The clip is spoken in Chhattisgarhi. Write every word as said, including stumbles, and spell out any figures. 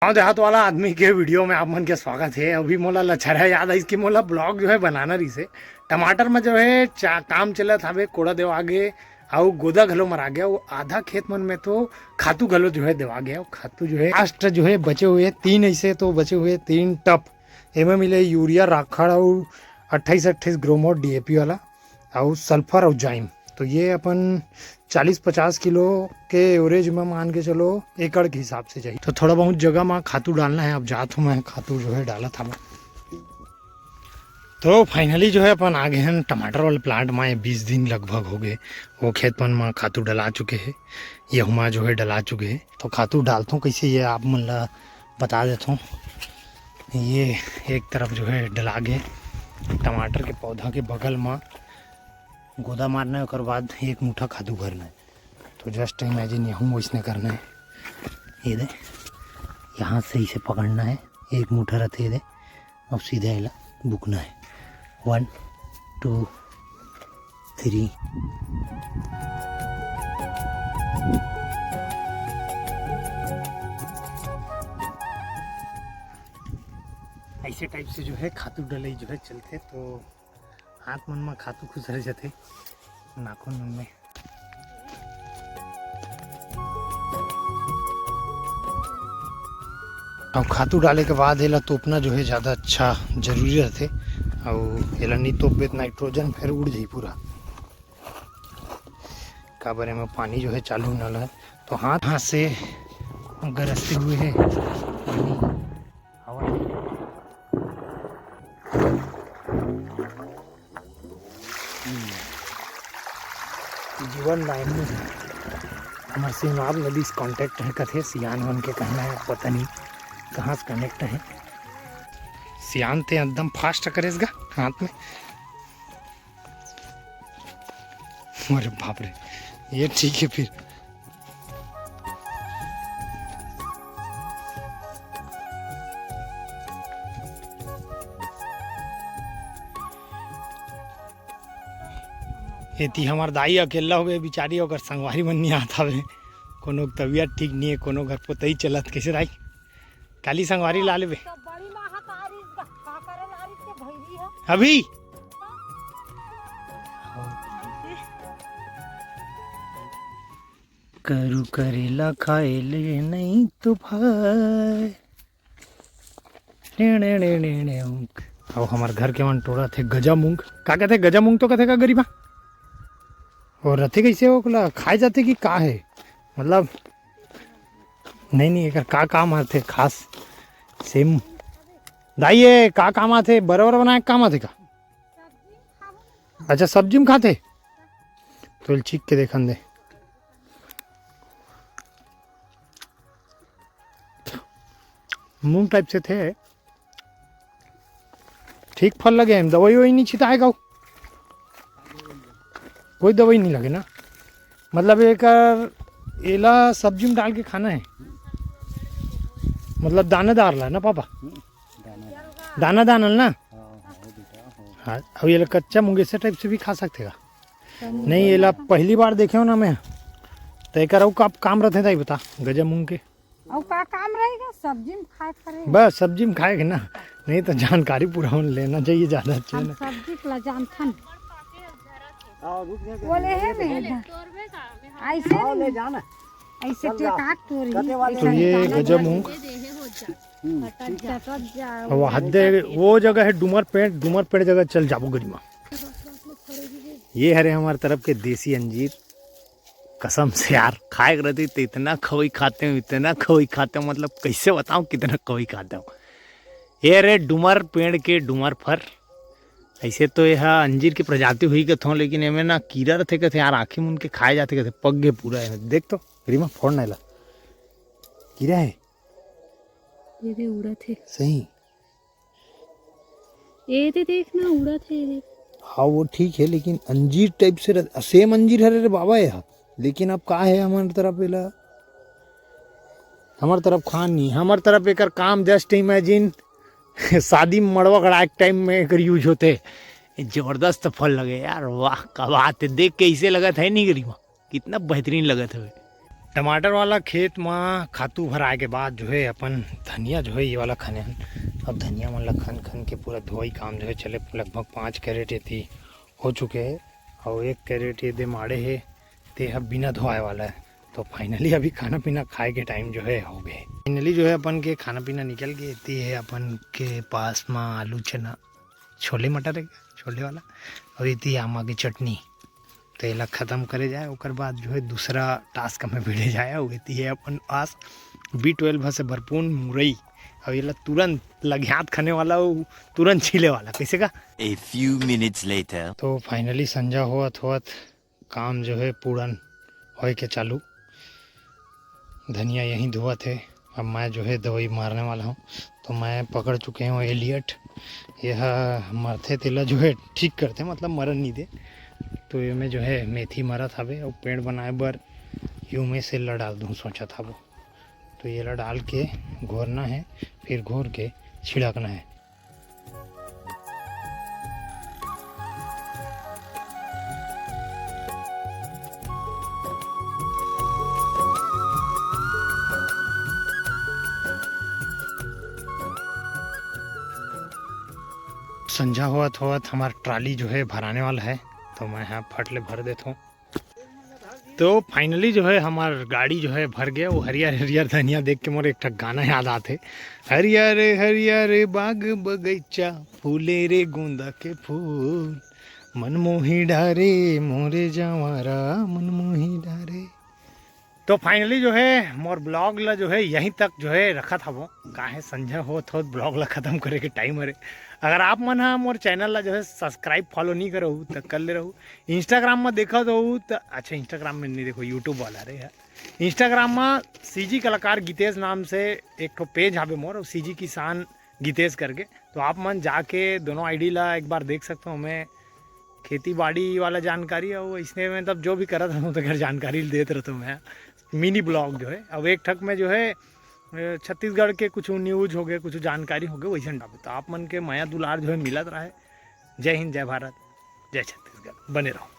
गाँव देहात वाला आदमी के वीडियो में आप मन के स्वागत है। अभी मोला लछरहा याद आइस कि मोला ब्लॉग जो है बनाना रहिसे। टमाटर में जो है चा-, काम चलत हवे, कोड़ा देवा गे, अउ गोदा घलो मरा गया। वो आधा खेत मन में तो खातू घलो जो है देवा गया। खातू जो है लास्ट जो है बचे हुए तीन, ऐसे तो बचे हुए तीन टप, एमे मिले यूरिया, राखड़ अउ अट्ठाईस अट्ठाईस ग्रोमोर डीएपी वाला, अउ सल्फर अउ जाइम। तो ये अपन चालीस पचास किलो के एवरेज में मान के चलो, एकड़ के हिसाब से चाहिए। तो थोड़ा बहुत जगह में खातू डालना है। अब जात हूँ मैं, खातू जो है डालत हूँ। तो फाइनली जो है अपन आ गए हैं टमाटर वाले प्लांट में। बीस दिन लगभग हो गए, वो खेत मन में खातू डला चुके हैं, ये हुमा जो है डला चुके हैं। तो खातू डालता हूँ कैसे, ये आप मन ला बता देता हूँ। ये एक तरफ जो है डला गए टमाटर के पौधा के बगल में गोदा मारना है, ओकर बाद एक मुठा खातू भरना है। तो जस्ट इमेजिन यहूँ वैसने करना है। ये दे, यहाँ से इसे पकड़ना है, एक मुठा रहते, ये दे, अब सीधा एला बुकना है। वन, टू, थ्री। ऐसे टाइप से जो है खातू डलई जो है चलते, तो हाथ मन में खातू खुसर जाते, नाखून मन में। अब खातू डाले के बाद एला तोपना जो है ज़्यादा अच्छा जरूरी रहते। अउ एला नहीं तोपबे तो नाइट्रोजन फिर उड़ जाई पूरा। काबर एमे पानी जो है चालू नल है, तो हाथ हाथ से गरजते हुए है पानी। हवा। जीवन लाइन में हमारे सिंगार नदी से कॉन्टैक्ट है, कथे सियान मन के कहना है, पता नहीं कहाँ से कनेक्ट है। सियान ते एकदम फास्ट करेस गा हाथ में। अरे बाप रे, ये ठीक है फिर। एती हमार दाई अकेला होवे बिचारी, ओकर संगवारी मन नहीं आत हवे। कोनो के तबीयत ठीक नहीं है, कोनो घर पोतई चलत। कैसे दाई? काली संगवारी ला लेबे। तो बड़ी महतारी का, का करे लारी के भैरी है। अभी? करू करेला खाए ले नहीं तो भाई। टेणे णे णे णे उंक। अब हमार घर के मन टोरा थे गजा मूंग। का कहते गजा मूंग तो कहते का गरीबा? और रथे कैसे ओकला खाए जाते कि का है? मतलब, नहीं, नहीं, एकर का काम आथे खास? सेम। दाई, ये का काम आथे? बरोबर बनाए के काम आथे का? अच्छा, सब्जी में खाथे? तो चीख के देखन दे। मूंग टाइप से थे। ठीक फल लगे हैं, दवाई ववाई नहीं छिटाएगा वो? कोई दवाई नहीं लगे ना? मतलब एक एला सब्जी में डाल के खाना है, मतलब दानेदार ला ना पापा? दाना दाना ना। हाँ, अब ये कच्चा मूंग ऐसे टाइप से भी खा सकते का? नहीं, ये ला पहली बार देखे हो ना मैं, तो एक का काम रहते था, ये बता, गजा मूंग के। और का काम रहेगा? सब्जी में खाए पड़ेगा। बस सब्जी में खाए के ना, नहीं तो जानकारी पूरा होन लेना चाहिए, ज्यादा अच्छा हम ना। सब्जी के ला जानथन। बोले है नहीं, ऐसे आओ, ले नहीं। जाना। ऐसे चल जा। टेकाक तोरी, कटे वाले ऐसे तो ये निकाला गजा जाए। मूंग। हम्म, ठीक है। चटक जा। अब हद है, वो जगह है डूमर पेड़, डूमर पेड़ जगह चल जाबो गरिमा। ये हरे हमारे तरफ के देसी अंजीर। कसम से यार, खाए के रहती तो इतना खवई खाते हूँ, इतना खवई खाते हूँ, मतलब कैसे बताऊँ कितना खवई खाते हूँ। ये रे डूमर पेड़ के डूमर फर, ऐसे तो यह अंजीर की प्रजाति हुई कथों, लेकिन एमे ना कीरा रथे कथे यार, आँखी मुन के खाए जाते कथे, पक गे पूरा है। देख तो रिमा फोड़ नहीं ला, कीरा है। ये दे उड़त हे। सही। ए दे देख ना, उड़त हे, ये देख। हाँ, वो ठीक है, लेकिन अंजीर टाइप से रह-, सेम अंजीर हरे रे बाबा, यह, लेकिन अब का है हमारे तरफ एला, हमारे तरफ खान नहीं, हमारे तरफ एकर काम just imagine शादी में मड़वा गड़ाए के टाइम में एकर यूज होते। जबरदस्त फल लगे यार, वाह का बात है। देख के ऐसे लगत है नहीं गरिमा, कितना बेहतरीन लगत हवे। टमाटर वाला खेत म खातू भराए के बाद जो है अपन धनिया जो है ये वाला खने हन। अब धनिया मन ला खन खन के पूरा धोई काम जो है चले, लगभग पाँच कैरेट एती हो चुके हे। और एक कैरेट ये दे माड़े हे, ते ह बिना धोए वाला है। तो फाइनली अभी खाना पीना खाए के टाइम जो है हो गए। फाइनली जो है अपन के खाना पीना निकल गए। एती है अपन के पास में आलू चना, छोले मटर है, छोले वाला, और एती आमा की चटनी। तो एला खत्म करे जाए, ओकर बाद जो है दूसरा टास्क में भिड़े जाए। और एती है अपन पास बी ट्वेल्व से भरपूर मुरई, और एला तुरंत लघ्यात खाने वाला, वो तुरंत छीले वाला, कैसे का? A few minutes later. तो फाइनली संझा होत होत काम जो है पूरन होए के चालू। धनिया यहीं धुआत हे। अब मैं जो है दवाई मारने वाला हूँ, तो मैं पकड़ चुके हूँ एलियट। यह मरथे तेला जो है ठीक करथे, मतलब मरन नहीं दे। तो ये में जो है मेथी मरत हवे और पेड़ बनाए बर यूमे से ला डाल दूँ सोचत हबो। तो ये ला डाल के घोरना है, फिर घोर के छिड़कना है। संझा होत होत हमार ट्राली जो है भराने वाला है, तो मैं यहाँ फट ले भर देता हूँ। तो फाइनली जो है हमार गाड़ी जो है भर गया। वो हरियर हरियर धनिया देख के मोर एक ठक गाना याद आते, हरियर हरियर बाग बगैचा, फूले रे गोंदा के फूल, मन मोही डारे मोरे जवारा, मन मोही डारे। तो फाइनली जो है मोर ब्लॉग ला जो है यहीं तक जो है रखत हबो। काहे संझा होत होत ब्लॉग ला खत्म करे के टाइम हरे। अगर आप मन हा मोर चैनल ला जो है सब्सक्राइब फॉलो नहीं करो तो कर ले रहो। इंस्टाग्राम में देखा तो त, अच्छा, इंस्टाग्राम में नहीं, देखो यूट्यूब वाला रे है। इंस्टाग्राम में सीजी कलाकार गीतेश नाम से एक ठो पेज हावे मोर, सीजी किसान गीतेश करके। तो आप मन जाके दोनों आईडी ला एक बार देख सकते हो। मैं खेती बाड़ी वाला जानकारी और इसने मतलब जो भी करत रहता हूँ तो घर जानकारी देत रहता हूँ मैं। मिनी ब्लॉग जो है, अब एक ठक में जो है छत्तीसगढ़ के कुछ न्यूज हो गए, कुछ जानकारी हो गए, वैसे डालते तो आप मन के मया दुलार जो है मिलत रहे। जय हिंद, जय भारत, जय छत्तीसगढ़, बने रहो।